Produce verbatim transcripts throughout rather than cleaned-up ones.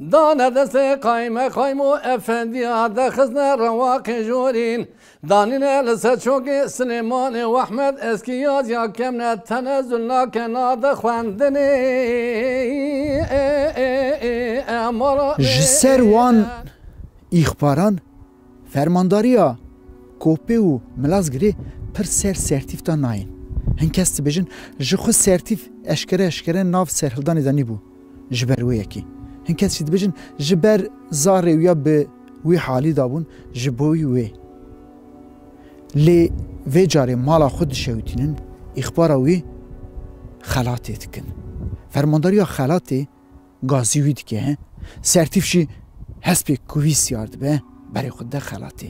Dane destê qayme qaymo efendiya, dexizne rewaqê jorîn. Danîne li ser çokê Silêmanê Wehmed, eskiya ziya kemne tenezul nake nade xwendinê. Ê, ê, ê, ê, mala Ji ser ê, wan ê. Îxbaran fermandariya Kopê û Milazgirê pir ser Sertîf de nayên. Hin kes dibêjin, ji xwe Sertîf eşkere eşkere nav serhildanê de nîbû. Ji ber wê yekê. Hin kes jî dibêjin, ji ber zarê wî ya bi wî halî dabûn, ji bo wî wê. Lê vê carê mala xwe dişewitînin, îxbara wî xelatê dikin. Fermandariya xelatê gazî wî dike, Sertîf jî hespê kuvî siyar dibe, berê xwe dide xelatê.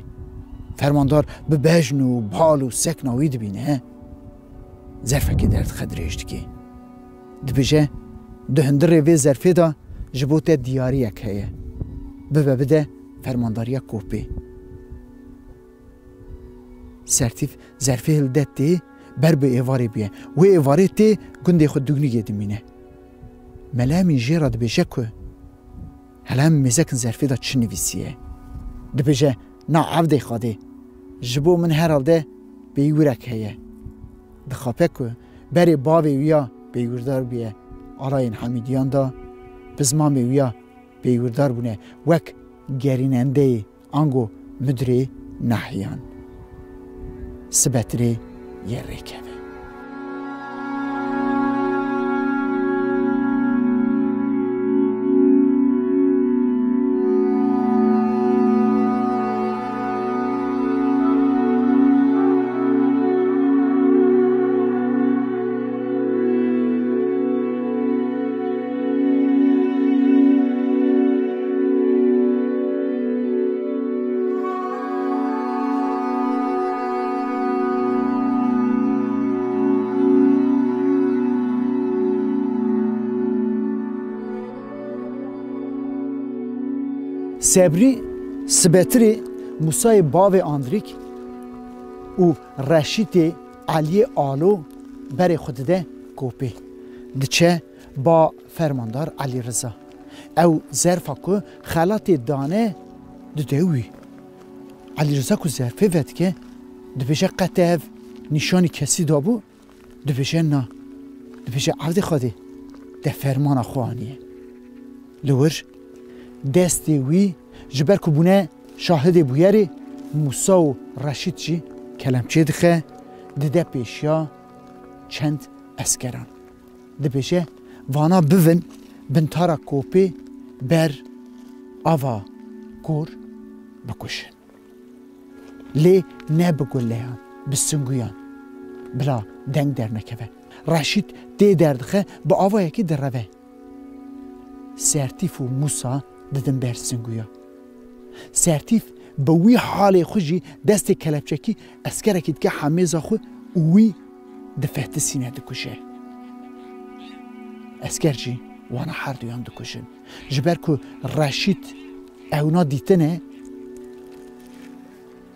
Fermandar bi bejn û bal û sekna wî dibîne, zerfekê derdixe dirêj dike. Dibêje, di hundirê vê zerfê de ji bo te diyariyek heye. Bibe bide fermandariya Kopê. Sertîf zerfê hilde tê, ber bi êvarê bûye. Wê êvarê tê gundê xwe Dûgnîgê dimîne. Mela Emîn jê re dibêje ku, hele em mêzekin zerfê de çi nivîsiye. Dibêje, na evdê Xwedê, ji bo min herhalde peywirek heye. Dixape ku berê bavê wî ya peywîrdar bûye alayên Hemîdiyan de, pizmamê wî ya peywîrdar bûne wek gerînendeyê ango mudirê nahiyan. Sibetirê yê rêkeve. Sebrî, Sibetirê, Mûsayê bavê Andrîk û Reşîtê Eliyê Alo berê xwe dide Kopê. Diçe ba Fermandar Elî Riza. Ew zerfa ku xelatê dane dide wî. Elî Riza ku zerfê vedike, dibêje, qet ev nîşanî kesî dabû? Dibêje, na. Dibêje, evdê Xwedê, te fermana xwe aniye. Li wir destê wî, ji ber ku bûne şahidê bûyerê, Mûsa û Reşîd jî kelemçê dixe, dide pêşiya çend eskeran. Dibêje, vana bivin bintara Kopê ber ava Kor bikuşin. Lê ne bi guleyan, bi singuyan. Bila deng dernekeve. Reşîd tê derdixe, bi avayekî direve. Sertîf û Mûsa didin ber singuya. Sertîf bi wî halê xwe jî destê kelepçekî eskerekî dike hemêza xwe û wî difetisîne, dikuje. Esker jî wana herduyan dikujin. Ji ber ku Reşîd ewna dîtine,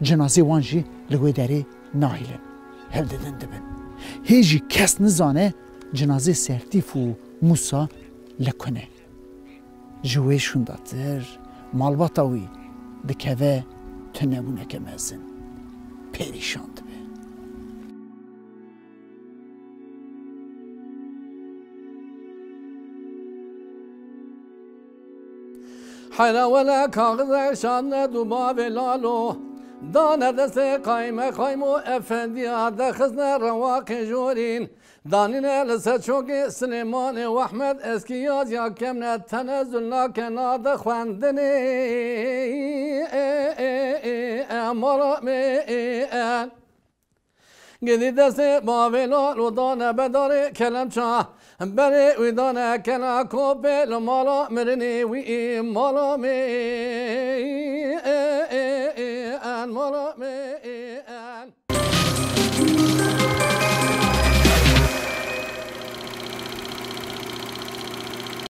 cinazê wan jî li wê derê nahîlin. Hildidin dibin. Hê jî kes nizane cinazê Sertîf û Mûsa li ku ne. Ji wê şûndatir malbata wî dikeve tunebûneke mezin. Perîşan dibe. Heyra wele kaxizek şandine dû bavê Lalo. Dane destê qayme qaymo efendiya, dexizne rewaqê jorîn. Danîne li ser çokê Silêmanê Wehmed, eskiya ziya kemne tenezul nake nade xwendinê. Ê, ê, ê, ê, mala me, ê, ê. Gidî destê bavê Lalo dane bedarê kelemça. Berê wî dane kena Kopê, li mala mirinê wî, mala me, ê, ê, ê, en mala me, ê,